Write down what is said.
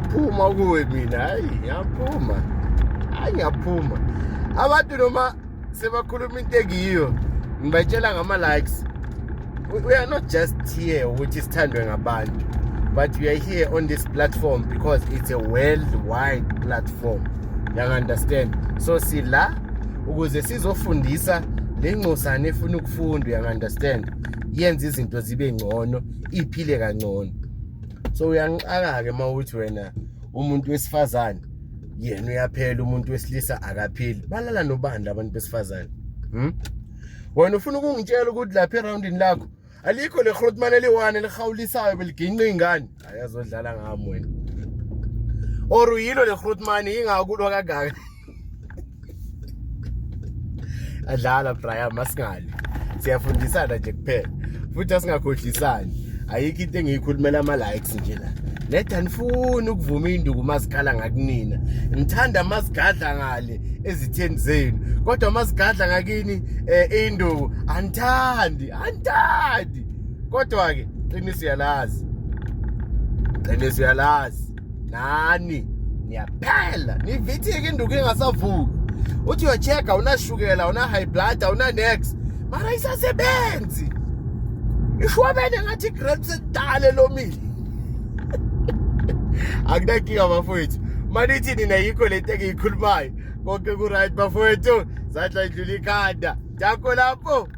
Ngiyaphuma kuwe mina, hayi ngiyaphuma, hayi ngiyaphuma. Abantu noma sebakhuluma into engiyiyo ngibatshela ngama-likes. We are not just here ukuthi sithandwe ngabantu, but we are here on this platform because it's a worldwide platform, you understand? So sila ukuze sizofundisa le ncosana efuna ukufunda, you understand, yenza izinto zibe ngcono, iphile kangcono. So uyangixaka-ke uma uthi wena umuntu wesifazane yena uyaphela, umuntu wesilisa akaphili. Balala nobani abantu besifazane? Wena ufuna ukungitshela ukuthi lapha eroundini lakho alikho le grootman eliyi-one elihawulisayo beliginqa iy'ngane? Ayazodlala ngami wena, or uyilo le grootman yingakulwa kangaka? Adlala Brian, masingali siyafundisana nje kuphela, futhi asingakhohlisani. Ayikho into engiyikhulumela ama-likes nje la. Neda anifuni ukuvuma induku mazikhala ngakunina, nithanda mazigadla ngale ezitheni zenu, kodwa mazigadla ngakini induku anithandi, anithandi. Kodwa-ke qiniso uyalazi, qiniso uyalazi, nani niyaphela, nivithike induku ingasavuki. Uthi uyo-check-a, awunashukela, awuna-high blood, awuna-nex, mara isasebenzi, ishwabene ngathi i-grapes edala elomile. Akunankinga bafowethu, manithi nina yikho lento engiyikhulumayo. Konke ku-right bafowethu, zandla idlula ikhanda jakho lapho.